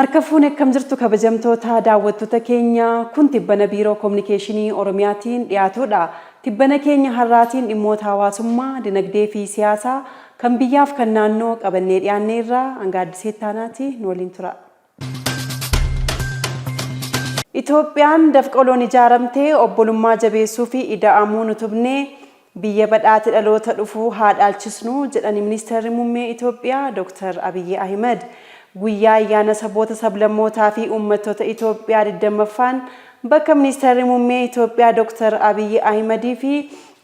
Harka fuune akkam jirtu kabajamtoota daawwattoota keenya kun tibbana biiroo kominikeeshinii Oromiyaatiin dhiyaatudha. Tibbana keenya har'aatiin dhimmoota hawaasummaa, dinagdee fi siyaasaa kan biyyaaf kan naannoo qabannee dhiyaanneerra hanga Addisee Ittaanaati nu waliin tura. Itoophiyaan dafqa waloon ijaaramtee obbolummaa jabeessuu fi ida'amuun utubnee biyya badhaate dhaloota dhufu haa dhaalchisnu jedhani Ministeerri Muummee Itoophiyaa Dr. Abiyyi Ahimad. Guyyaa ayyaana saboota sablammootaa fi uummattoota Itoophiyaa 20ffaan bakka Ministeerri Muummee Itoophiyaa Dr. Abiyyi Ahimadii fi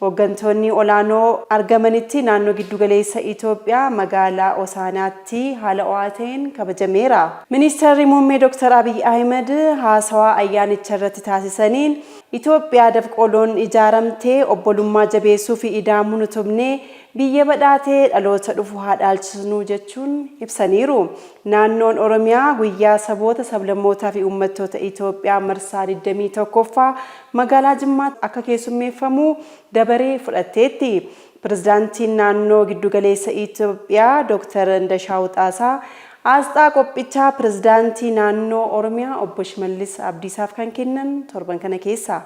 hooggantoonni olaanoo argamanitti naannoo giddugaleessa Itoophiyaa magaalaa Hosaanaatti haala ho'aa ta'een kabajameera. Ministeerri Muummee Dr. Abiyyi Ahimad haasawaa ayyaanicha irratti taasisaniin Itoophiyaa dafqa waloon ijaaramtee obbolummaa jabeessuu fi ida'amuun utubnee biyya badhaate dhaloota dhufu haa dhaalchisnu jechuun ibsaniiru. Naannoon Oromiyaa guyyaa saboota sablammootaa fi uummattoota Itoophiyaa marsaa 21ffaa magaalaa Jimmaatti akka keessummeeffamu dabaree fudhatteetti. Pirezidaantiin naannoo giddugaleessa Itoophiyaa Dr. Indashaawu Xaasaa aasxaa qophichaa pirezidaantii naannoo Oromiyaa obbo Shimallis Abdiisaaf kan kennan torban kana keessa.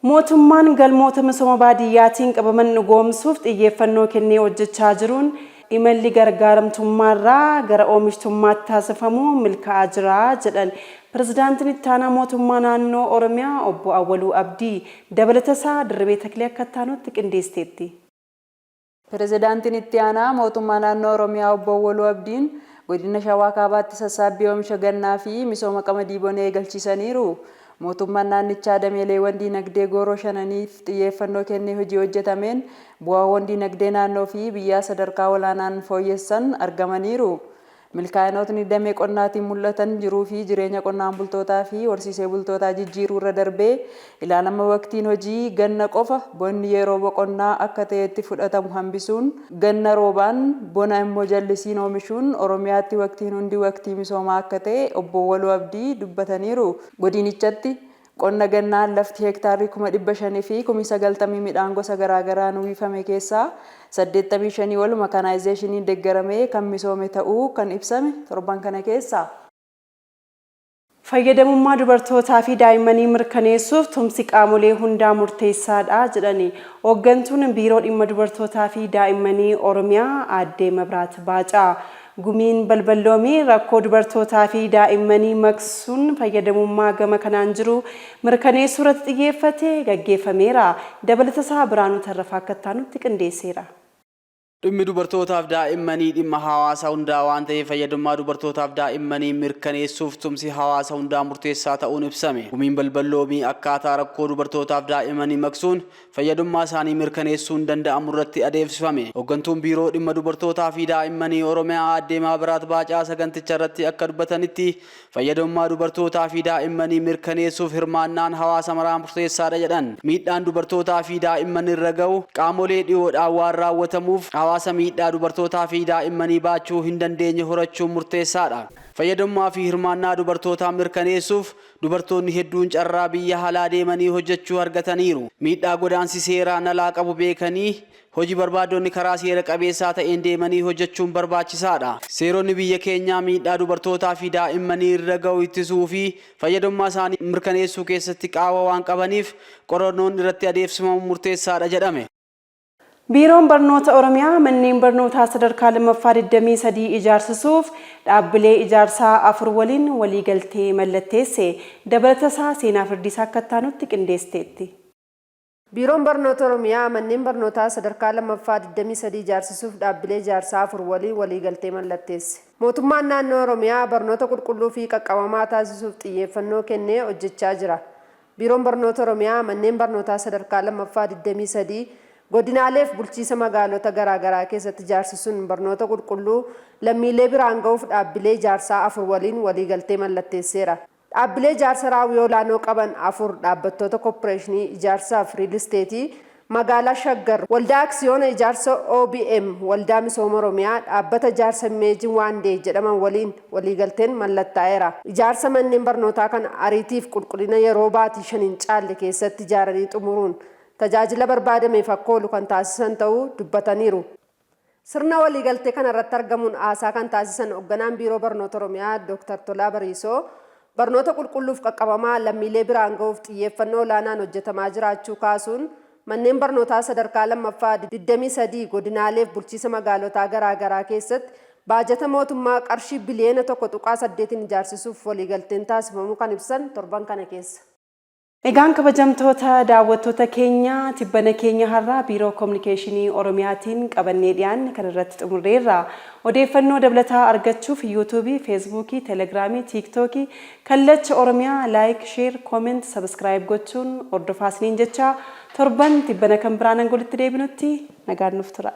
Mootummaan galmoota misooma baadiyyaatiin qabaman dhugoomsuuf xiyyeeffannoo kennee hojjechaa jiruun imalli gargaaramtummaarraa gara oomishtummaatti taasifamu milkaa'aa jira jedhan pirezidaantiin ittaanaa mootummaa naannoo Oromiyaa obbo Awwaluu Abdii. Dabalatasaa Dirribee Taklee akka ittaanutti qindeessiteetti. Pirezidaantiin Itti Aanaa Mootummaa Naannoo Oromiyaa Obbo Awwaluu Abdiin Godina Shawaa Kaabaatti sassaabbii oomisha gannaa fi misooma qamadii bonee eegalchiisaniiru. Mootummaan naannichaa dameeleewwan diinagdee gooroo shananiif xiyyeeffannoo kennee hojii hojjetameen bu'aawwan diinagdee naannoo fi biyyaa sadarkaa olaanaan fooyyessan argamaniiru. Milkaa'inootni damee qonnaatiin mul'atan jiruufi jireenya qonnaan bultootaafi horsiisee bultootaa jijjiiruurra darbee ilaalama waqtiin hojii ganna qofa, bonni yeroo boqonnaa akka ta'etti fudhatamu hambisuun ganna roobaan, bona immoo jallisiin oomishuun Oromiyaatti waqtiin hundi waqtii misoomaa akka ta'e Obbo Awwaluu Abdii dubbataniiru. Godinichatti Qonna gannaan lafti hektaarri 500,000 fi kumi 90 midhaan gosa garaagaraan uwwifame keessaa 85 ol makaanaayizeeshiniin deggaramee kan misoome ta'uu kan ibsame torban kana keessa. Fayyadamummaa dubartootaa fi daa'immanii mirkaneessuuf tumsi qaamolee hundaa murteessaadha jedhani Hooggantuun Biiroo Dhimma Dubartootaa fi Daa'immanii Oromiyaa Aaddee Mabraat Baacaa. Gumiin balballoomii rakkoo dubartootaa fi daa'immanii maqsuun fayyadamummaa gama kanaan jiru mirkaneessuu irratti xiyyeeffate gaggeeffameera. Dabalatasaa Biraanuu Tarrafaa akka ittaanutti qindeesseera. Dhimmi dubartootaaf daa'immanii dhimma hawaasa hundaa waan ta'eef fayyadummaa dubartootaaf daa'immanii mirkaneessuuf tumsi hawaasa hundaa murteessaa ta'uun ibsame. Gumiin balballoomii akkaataa rakkoo dubartootaaf daa'immanii maqsuun fayyadummaa isaanii mirkaneessuun danda'amurratti adeemsifame. Hooggantuun Biiroo Dhimma Dubartootaa fi Daa'immanii Oromiyaa Aaddee Maabiraat Baacaa saganticha irratti akka dubbatanitti fayyadamummaa dubartootaa fi daa'immanii mirkaneessuuf hirmaannaan hawaasa maraa murteessaadha jedhan. Miidhaan dubartootaa fi daa'imman irra ga'u qaamolee dhiyoodhaan waan raawwatamuuf hawaasa miidhaa dubartootaa fi daa'immanii baachuu hin dandeenye horachuun murteessaadha. Fayyadamummaa fi hirmaannaa dubartootaa mirkaneessuuf dubartoonni hedduun carraa biyya alaa deemanii hojjechuu argataniiru. Miidhaa godaansi seeraan alaa qabu beekanii hojii barbaaddonni karaa seera qabeessaa ta'een deemanii hojjechuun barbaachisaadha. Seeronni biyya keenyaa miidhaa dubartootaa fi daa'immanii irra ga'u ittisuu fi fayyadamummaa isaanii mirkaneessuu keessatti qaawwa waan qabaniif qorannoon irratti adeemsifamu murteessaadha jedhame. Biiroon Barnoota Oromiyaa manneen barnootaa sadarkaa lammaffaa 23 ijaarsisuuf dhaabbilee ijaarsaa 4 waliin waliigaltee mallatteesse. Dabalatasaa Seenaa Firdiisaa akka ittaanutti qindeessiteetti. Biiroon Barnoota Oromiyaa manneen barnootaa sadarkaa lammaffaa 23 ijaarsisuuf dhaabbilee ijaarsaa 4 waliin waliigaltee mallatteesse. Mootummaan naannoo Oromiyaa barnoota qulqulluu fi qaqqabamaa taasisuuf xiyyeeffannoo kennee hojjechaa jira. Biiroon Barnoota Oromiyaa manneen barnootaa sadarkaa lammaffaa 23 godinaaleef bulchiisa magaalota garaagaraa keessatti ijaarsisuun barnoota qulqulluu lammiilee biraan ga'uuf dhaabbilee ijaarsaa 4 waliin waliigaltee mallatteesseera. Dhaabbilee ijaarsa raawwii olaanoo qaban 4 dhaabbattoota Koopporeeshinii Ijaarsaaf Riil Isteetii magaalaa Shaggar, Waldaa Aksiyoona Ijaarsa OBM, Waldaa Misooma Oromiyaa, Dhaabbata Ijaarsa Immeejin Waandee jedhaman waliin waliigalteen mallattaa'eera. Ijaarsa manneen barnootaa kana ariitiif qulqullina yeroo baatii 5 hin caalle keessatti ijaaranii xumuruun tajaajila barbaadameef akka oolu kan taasisan ta'uu dubbataniiru. Sirna waliigaltee kana irratti argamuun haasaa kan taasisan Hogganaan Biiroo Barnoota Oromiyaa Dooktar Tolaa Bariisoo, barnoota qulqulluuf qaqqabamaa lammiilee biraan gahuuf xiyyeeffannoo olaanaan hojjetamaa jiraachuu kaasuun, manneen barnootaa sadarkaa lammaffaa 23 godinaaleef bulchiisa magaalotaa garaa garaa keessatti baajata mootummaa qarshii biliyoona 1.8n ijaarsisuuf waliigalteen taasifamuu kan ibsan torban kana keessa. Egaan kabajamtoota daawwattoota keenya, tibbana keenya har'aa Biiroo Kominikeeshinii Oromiyaatiin qabannee dhiyaanne kan irratti xumurreerra. Odeeffannoo dabalataa argachuuf Yuutuubii, Feesbuukii, Telegiraamii, Tiiktookii Kallacha Oromiyaa like, share, comment, subscribe gochuun hordofaa isiniin jecha, torban tibbana kan biraan hanga walitti deebinutti nagaan nuuf tura.